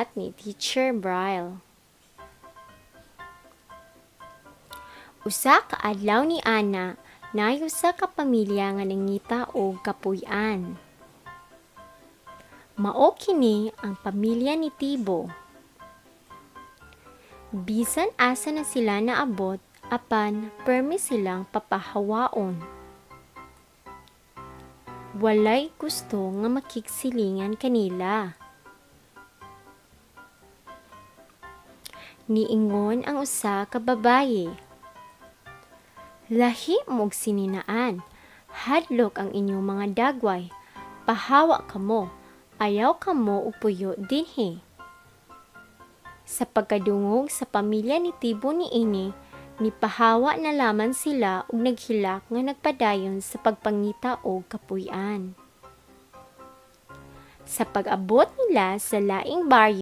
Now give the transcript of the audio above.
Aklat ni Teacher Braille. Usa ka adlaw ni ana, naay usa ka pamilya nga nangita og kapuy-an. Mao kini ang pamilya ni Tibo. Bisan asa na sila naabot, apan permi silang papahawaon. Walay gusto nga makigsilingan kanila. Niingon ang usa ka babaye, "Lahi mo og sininaan, hadlok ang inyong mga dagway, pahawa kamo, ayaw kamo og puyo dinhi." Sa pagkadungog sa pamilya ni Tibo niini, nipahawa na lamang sila ug naghilak nga nagpadayon sa pagpangita og kapuy-an. Sa pag-abot nila sa laing baryo,